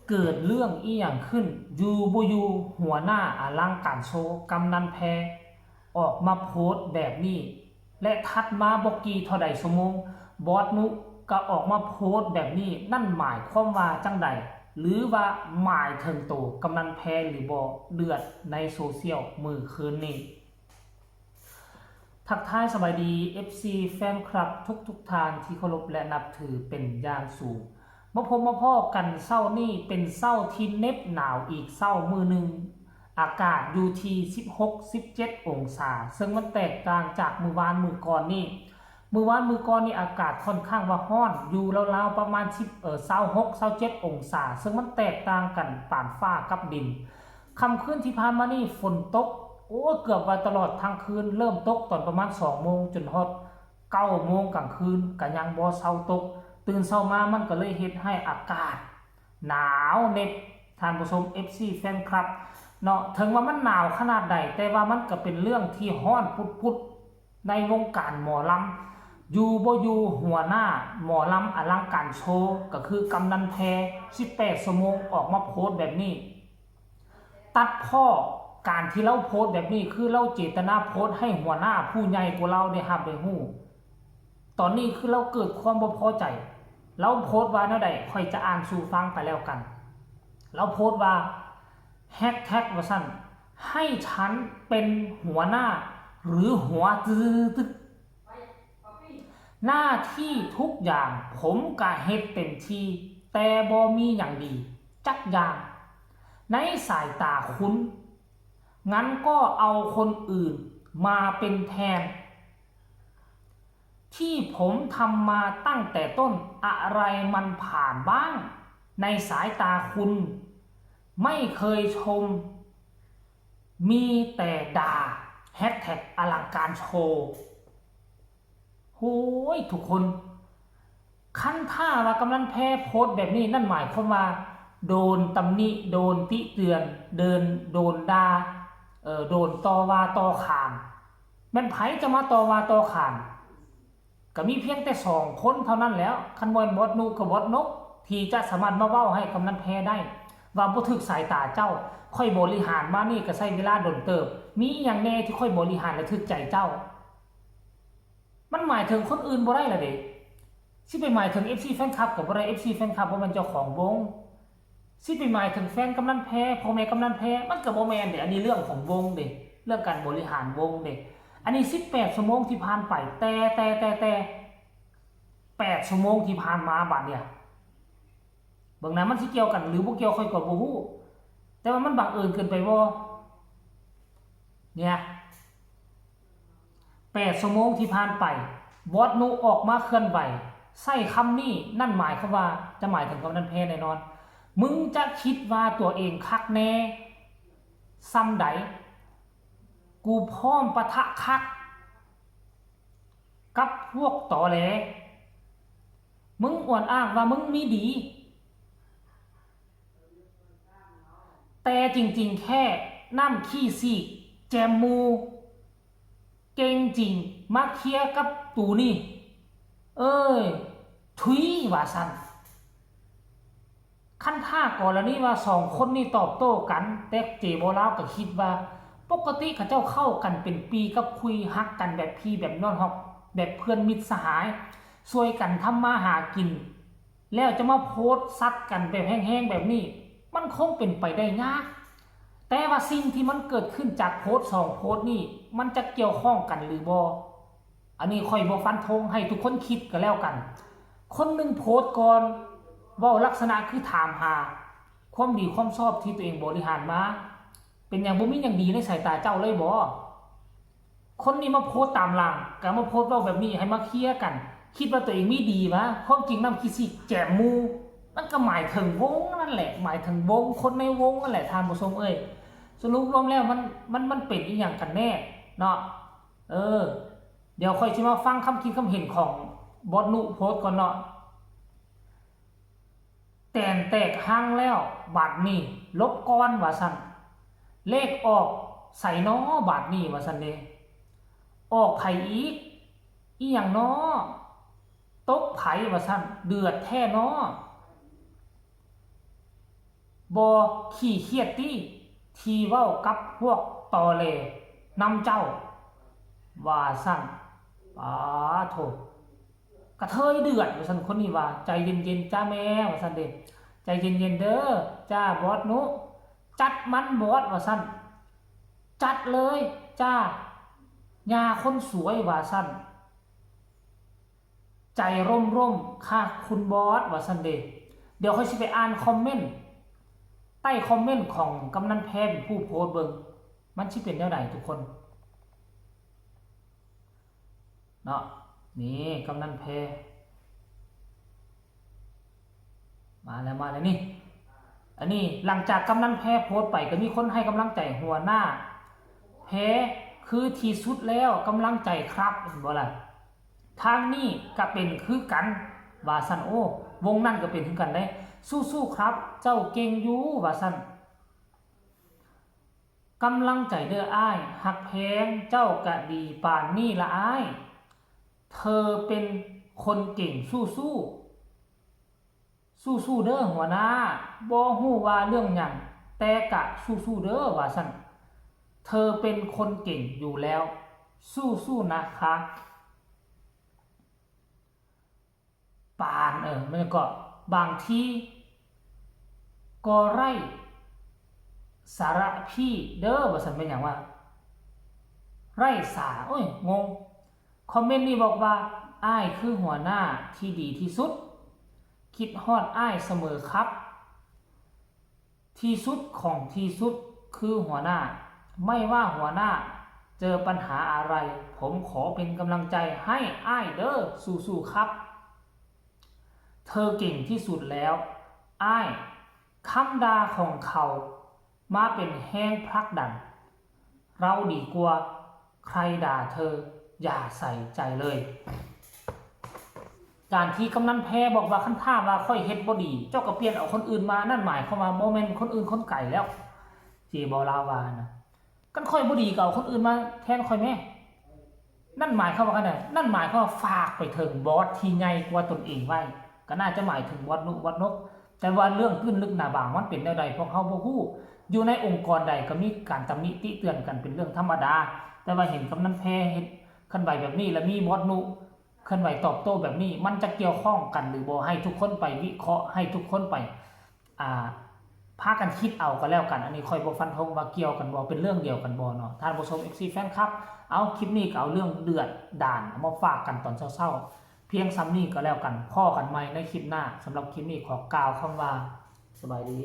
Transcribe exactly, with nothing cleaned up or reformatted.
เกิดเรื่องอีหยังขึ้น อยู่บ่อยู่ หัวหน้าอลังการโชว์ กำนันแพร ออกมาโพสต์แบบนี้ และถัดมาบ่กี่เท่าใดชั่วโมง บอสนุก็ออกมาโพสต์แบบนี้ นั่นหมายความว่าจั่งใด หรือว่าหมายถึงโตกำนันแพรหรือบ่ เดือดในโซเชียลมื้อคืนนี้ ทักทายสบายดี เอฟซี แฟนคลับทุกๆท่านที่เคารพและนับถือเป็นอย่างสูง มาพบมาพ้อกันเช้านี้เป็นเช้าที่เหน็บหนาวอีกเช้ามื้อหนึ่ง อากาศอยู่ที่สิบหก สิบเจ็ดองศา ซึ่งมันแตกต่างจากมื้อวานมื้อก่อนนี่ มื้อวานมื้อก่อนนี่อากาศค่อนข้างว่าร้อน อยู่ราวๆประมาณสิบ เอ่อ ซาวหก ซาวเจ็ดองศา ซึ่งมันแตกต่างกันปานฟ้ากับดิน ค่ำคืนที่ผ่านมานี่ฝนตก โอ้ย เกือบว่าตลอดทั้งคืน เริ่มตกตอนประมาณสองโมงจนฮอดเก้าโมงกลางคืน ก็ยังบ่เซาตก ตื่นเช้ามามันก็เลยเฮ็ดให้อากาศหนาวเหน็บ ท่านผู้ชม เอฟซี แฟนคลับ เนาะ ถึงว่ามันหนาวขนาดใด แต่ว่ามันก็เป็นเรื่องที่ร้อนปุดๆ ในวงการหมอลำ อยู่บ่อยู่ หัวหน้าหมอลำอลังการโชว์ ก็คือกำนันแพร สิบแปดชั่วโมง ออกมาโพสต์แบบนี้ ตัดพ้อการที่ลาวโพสต์แบบนี้ คือลาวเจตนาโพสต์ให้หัวหน้าผู้ใหญ่กว่าลาวได้รับได้ฮู้ ตอนนี้คือลาวเกิดความบ่พอใจ ลาวโพสต์ว่าแนวใด ข้อยจะอ่านสู่ฟังก็แล้วกัน ลาวโพสต์ว่า แฮชแท็ก ว่าซั่น ให้ฉันเป็นหัวหน้า หรือหัวตึก หน้าที่ทุกอย่างผมก็เฮ็ดเต็มที่ แต่บ่มีหยังดีจักอย่าง ในสายตาคุณ งั้นก็เอาคนอื่นมาเป็นแทน ที่ผมทำมาตั้งแต่ต้น อะไรมันผ่านบ้าง ในสายตาคุณ ไม่เคยชม มีแต่ด่า แฮชแท็ก อลังการโชว์ โอ้ย ทุกคน คันถ้าว่ากำนันแพรโพสต์แบบนี้ นั่นหมายความว่า โดนตำหนิ โดนติเตือน เดิน โดนด่า เอ่อ โดนต่อว่าต่อขาน แม่นไผจะมาต่อว่าต่อขาน ก็มีเพียงแต่สองคนเท่านั้นแหล้ว คันบ่แม่นบอสนุกับบอสนก ที่จะสามารถมาเว้าให้กำนันแพรได้ ว่าบ่ถูกสายตาเจ้า ข้อยบริหารมานี่ก็ใช้เวลาโดนเติบ มีอิหยังแน่ที่ข้อยบริหารแล้วถูกใจเจ้า มันหมายถึงคนอื่นบ่ได้ล่ะเด้ สิไปหมายถึง เอฟซี แฟนคลับก็บ่ได้ เอฟซี แฟนคลับบ่แม่นเจ้าของวง สิไปหมายถึงแฟนกำนันแพร พ่อแม่กำนันแพร มันก็บ่แม่นเด้ อันนี้เรื่องของวงเด้ เรื่องการบริหารวงเด้ อันนี้สิบแปดชั่วโมงที่ผ่านไป แต่ แต่ แต่ แต่ แปดชั่วโมงที่ผ่านมาบัดเนี่ย เบิ่งนะ มันสิเกี่ยวกันหรือบ่เกี่ยวข้อยก็บ่ฮู้ แต่ว่ามันบังเอิญเกินไปบ่ เนี่ย แปดชั่วโมงที่ผ่านไป บอสนุออกมาเคลื่อนไหว ใช้คำนี้ นั่นหมายความว่าจะหมายถึงกำนันแพรแน่นอน มึงจะคิดว่าตัวเองคักแน่ ส่ำใด กูพร้อมปะทะคัก กับพวกตอแหล มึงอวดอ้างว่ามึงมีดี แต่จริงๆ แค่น้ำขี้ซีกแจมหมู่ เก่งจริง มาเคลียร์กับตูนี่ เอ้ย ถุย ว่าซั่น คันถ้ากรณีว่าสองคนนี้ตอบโต้กัน แต่เจโบลาวก็คิดว่า ปกติเขาเจ้าเข้ากันเป็นปีกับคุย ฮักกันแบบพี่แบบน้อง แบบเพื่อนมิตรสหาย ช่วยกันทำมาหากิน แล้วจะมาโพสต์ซัดกันแบบแฮงๆ แบบนี้ มันคงเป็นไปได้ยาก แต่ว่าสิ่งที่มันเกิดขึ้นจากโพสต์สองโพสต์นี้ มันจะเกี่ยวข้องกันหรือบ่ อันนี้ข้อยบ่ฟันธง ให้ทุกคนคิดก็แล้วกัน คนหนึ่งโพสต์ก่อน เว้าลักษณะคือถามหาความดีความชอบที่ตัวเองบริหารมา เป็นหยังบ่มีหยังดีในสายตาเจ้าเลยบ่ คนนี้มาโพสต์ตามหลัง ก็มาโพสต์เว้าแบบนี้ ให้มาเคลียร์กัน คิดว่าตัวเองมีดีวะ ความจริงน้ำขี้ซีกแจมหมู่ มันก็หมายถึงวงนั่นแหละ หมายถึงวง คนในวงนั่นแหละ ท่านผู้ชมเอ้ย สรุปรวมแล้วมัน มัน มันเป็นอีหยังกันแน่เนาะ เออ เดี๋ยวข้อยสิมาฟังคำคิดคำเห็นของบอสนุโพสต์ก่อนเนาะ แตนแตกฮังแล้ว บาดนี้ ลบก่อน ว่าซั่น เลขออกไสน้อ บาดนี้ ว่าซั่นเด้ ออกไผอีก อีหยังน้อ ตกไผ ว่าซั่น เดือดแท้น้อ บ่ขี้เคียดติ ที่เว้ากับพวกตอแหลนำเจ้า ว่าซั่น ปาโถ กระเทยเดือด ว่าซั่น คนนี้ว่า ใจเย็นๆ จ้าแม่ ว่าซั่นเด้ ใจเย็นๆ เด้อ จ้าบอสนุ จัดมันบอส ว่าซั่น จัดเลยจ้า ยาคนสวย ว่าซั่น ใจร่มๆ ค่ะคุณบอส ว่าซั่นเด้ เดี๋ยวข้อยสิไปอ่านคอมเมนต์ ใต้คอมเมนต์ของกำนันแพรเป็นผู้โพสต์เบิ่ง มันสิเป็นแนวใดทุกคน เนาะ นี่กำนันแพร มาแล้ว มาแล้วนี่ อันนี้หลังจากกำนันแพรโพสต์ไปก็มีคนให้กำลังใจหัวหน้าแพร คือที่สุดแล้ว กำลังใจครับ เห็นบ่ล่ะ ทางนี้ก็เป็นคือกัน ว่าซั่น โอ้ วงนั้นก็เป็นคือกันเด้ สู้ๆ ครับ เจ้าเก่งอยู่ ว่าซั่น กำลังใจเด้ออ้าย ฮักแพง เจ้าก็ดีปานนี้ละอ้าย เธอเป็นคนเก่ง สู้ๆ สู้ๆ เด้อหัวหน้า บ่ฮู้ว่าเรื่องหยัง แต่กะสู้ๆ เด้อ ว่าซั่น เธอเป็นคนเก่งอยู่แล้ว สู้ๆ นะคะ ปาน เออ มันก็ บางทีก็ไร้สาระพี่เด้อ ว่าซั่น แม่นหยังวะ ไร้สา โอ้ย งง คอมเมนต์นี้บอกว่า อ้ายคือหัวหน้าที่ดีที่สุด คิดฮอดอ้ายเสมอครับ ที่สุดของที่สุดคือหัวหน้า ไม่ว่าหัวหน้าเจอปัญหาอะไร ผมขอเป็นกำลังใจให้อ้ายเด้อ สู้ๆ ครับ เธอเก่งที่สุดแล้ว อ้าย คำด่าของเขามาเป็นแฮงผลักดัน เราดีกว่า ใครด่าเธอ อย่าใส่ใจเลย การที่กำนันแพรบอกว่า คันถ้าว่าข้อยเฮ็ดบ่ดี เจ้าก็เปลี่ยนเอาคนอื่นมา นั่นหมายความว่าบ่แม่นคนอื่นคนไกลแล้ว เจบ่ลาวานะ คันข้อยบ่ดีก็เอาคนอื่นมาแทนข้อยแม่ นั่นหมายความว่าคันใด นั่นหมายความว่าฝากไปถึงบอสที่ใหญ่กว่าตนเองไว้ ก็น่าจะหมายถึงบอสนุ บอสนก แต่ว่าเรื่องตื้นลึกหนาบางมันเป็นแนวใด พวกเฮาบ่ฮู้ อยู่ในองค์กรใดก็มีการตำหนิติเตือนกันเป็นเรื่องธรรมดา แต่ว่าเห็นกำนันแพรเฮ็ดเคลื่อนไหวแบบนี้ และมีบอสนุเคลื่อนไหวตอบโต้แบบนี้ มันจะเกี่ยวข้องกันหรือบ่ ให้ทุกคนไปวิเคราะห์ ให้ทุกคนไป อ่า พากันคิดเอาก็แล้วกัน อันนี้ข้อยบ่ฟันธงว่าเกี่ยวกันบ่ เป็นเรื่องเดียวกันบ่เนาะ ท่านผู้ชม เอฟซี แฟนคลับ เอาคลิปนี้ก็เอาเรื่องเดือดดาลเอามาฝากกันตอนเช้าๆ เพียงส่ำนี้ก็แล้วกัน พ้อกันใหม่ในคลิปหน้า สำหรับคลิปนี้ขอกล่าวคำว่า สบายดี